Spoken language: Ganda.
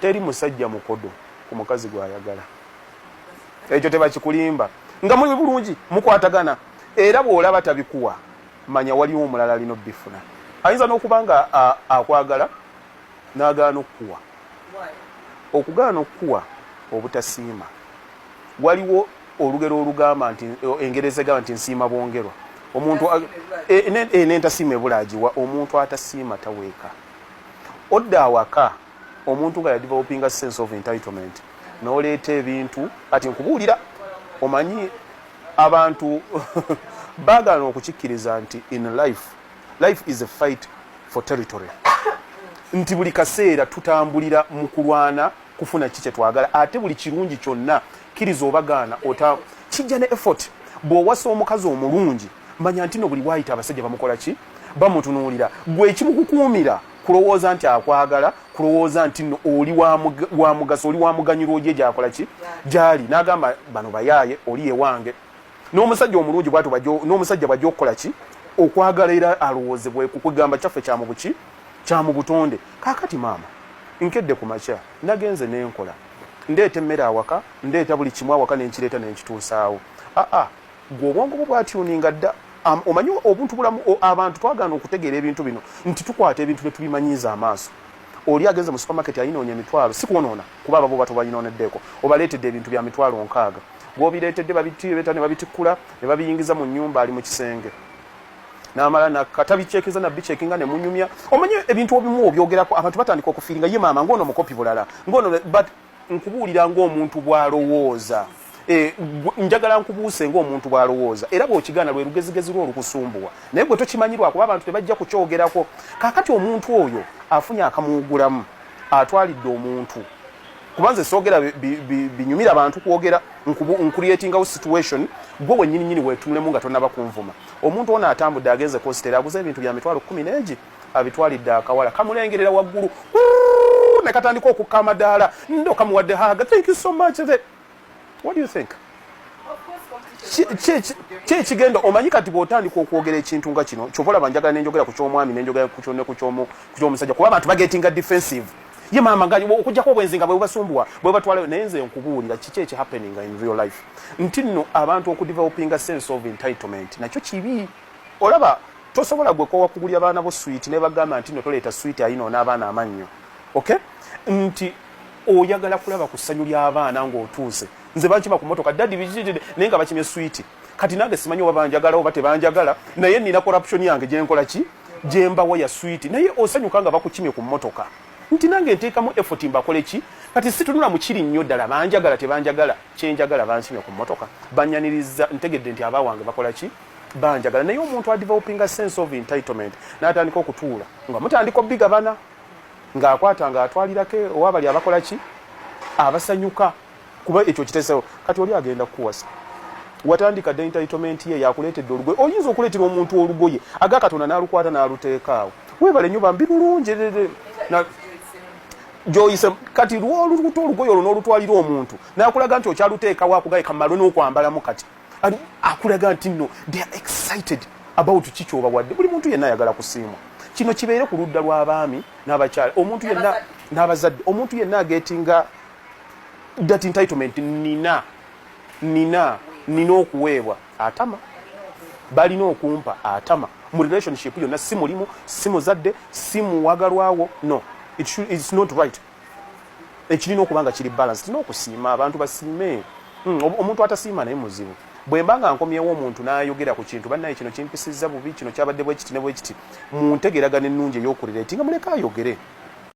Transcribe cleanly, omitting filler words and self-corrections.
Teri musajja mukodo ku mukazi gw'ayagala. Ekyo tebakikulimba. Nga muli bulungi mukwatagana, era bw'olaba tabikuwa manya waliwo omulala alina obifuna. Ayinza n'okuba nga akwagala n'agaana okukuwa. Okugaana okukuwa obutasiima. Waliwo olugero olugamba nti, engero ezegamba nti nsiima bwongerwa. Omuntu nentasiima ebula agiwa. Omuntu atasiima taweeka. Odda awaka omuntu nga yadevelopinga sense of entitlement n'oleeta ebintu. Kati nkubuulira, omanyi abantu baagaana okukikkiriza nti in life, life is a fight for territory, nti buli kaseera tutambulira mu kulwana kufuna ki kyetwagala. Ate buli kirungi kyonna, kkiriza obagaana ota, kijja ne effort. Bw'owasa omukazi omulungi, manya nti no buli waayita abasajja bamukola ki? Bamutunuulira. Gwe ekimukukuumira kulowooza nti akwagala, kulowooza nti no oli wa mugaso, oli wa muganyulwo gye gyakola ki gyali, n'agamba bano bayaaye, oli ewange. N'omusajja omulungi bwatyo, n'omusajja bwajja okukola ki? Okwagala, era alowoozebwe kugamba kyaffe kyamubuki, kyamu butonde. Kaakati maama, nkedde ku makya, nagenze nenkola, ndeeta emmere awaka, ndeeta buli kimu awaka, nenkireeta nenkituusaawo. Aa, gwe obwongo bwo bwatyuninga dda. Omanyi obuntu bulamu, abantu twagaana okutegeera ebintu bino nti tukwata ebintu ne tubimanyiiza amaaso. Oli agenze mu supermarket, ayinoonya emitwalo, si kwonoona kuba ababo bato bayinooneddeeko, obaleetedde ebintu bya 60,000. Gwobireetedde, babiteeta ne babitikkula ne babiyingiza mu nnyumba. Ali mu kisenge n'amala nakatabikyekeza nabicekinga ne munyumya. Omanyi ebintu obimu obyogerako, abantu batandika okufeelinga ye maama ng'ono mukopi bulala ng'ono. But nkubuulira ng'omuntu bw'alowooza. Njagala nkubuuse ng'omuntu bw'alowooza, era bw'okigaana lwe lugezigezi lwo olukusumbuwa, naye gwe tokimanyi lwakuba abantu tebajja kukyogerako. Kaakati omuntu oyo afunye akamuwugulamu, atwalidde omuntu, kuba nze soogera binyumira bantu kwogera, nkucreatingawo situation gwe wennyini nyini weetunulemu nga tonaba kunvuma. Omuntu ono atambudde, agenze kositera, aguze ebintu bya 100,000 egi, abitwalidde akawala, kamulengerera waggulu ne katandika okukka amadaala, ndo kamuwadde hug, "Thank you so much." What do you think? Ki ekigenda? Omanyi kati bw'otandika okwogera ekintu nga kino, kyova olaba njagala nenjogera ku ky'omwami, nenjogera ku ky'omusajja, kuba abantu bagetinga defensive. Ye maama nga okugjako obwenzi nga bwe bubasumbuwa, bwe batwalayo. Naye nze nkubuulira kiki eki happening in real life, nti nno abantu okudevelopinga sense of entitlement nakyo kibi. Olaba tosobola gwe kowa kugulya baana bo sweet ne bagamba nti no toleeta sweet, ayinoona abaana amannyo. Okay, nti oyagala kulaba ku ssanyu ly'abaana ng'otuuse. Nze bankima ku motoka, "Daddy," biki, naye nga bakimye sweet. Kati nange simanyi oba banjagala oba tebanjagala, naye nina corruption yange gyenkola ki, gyembawa ya sweet. Naye osanyuka nga bakukimye ku motoka, nti nange nteekamu effort mbakole ki. Kati situnula mu kiri nnyo ddala banjagala tebanjagala, kyenjagala bankimye ku motoka, banyaniriza, ntegedde nti abawange bakola ki? Banjagala. Naye omuntu adevelopinga sense of entitlement n'atandika okutuula nga mutandika obigabana, ng'akwata ng'atwalirako owabali abakola ki, abasanyuka, kuba ekyo kitesewo. Kati oli agenda kukuwasa, watandika dda entitlement ye yakuleetedde olugoye. Oyinza okuleetera omuntu olugoye aga Katonda n'alukwata n'aluteekaawo, "Weebale nnyo bambi, lulungi," gyoyise. Kati lwolukuta olugoye olwo n'olutwalira omuntu, n'akulaga nti okyaluteekawo, akugaye kamalwe n'okwambalamu. Kati akulaga nti nno they are excited about ki kyobawadde. Buli muntu yenna ayagala kusiimwa. Kino kibeere ku ludda lw'abaami n'abakyala, omuntu yenna n'abazadde. Omuntu yenna agetinga that entitlement, nina okuweebwa, atama, balina okumpa, atama. Mu relationship yonna, si mulimu, si muzadde, si muwagalwawo, no, it's not right. Ekirina okuba nga kiri balance, kirina okusiima, abantu basiime. Omuntu atasiima naye muzibu. Bwe mba nga nkomyewo omuntu n'ayogera ku kintu, "Bannaye, kino kimpisizza bubi, kino kyabadde bwe kiti ne bwe kiti," mu ntegeeragana ennungi ey'okurelatinga, muleke ayogere.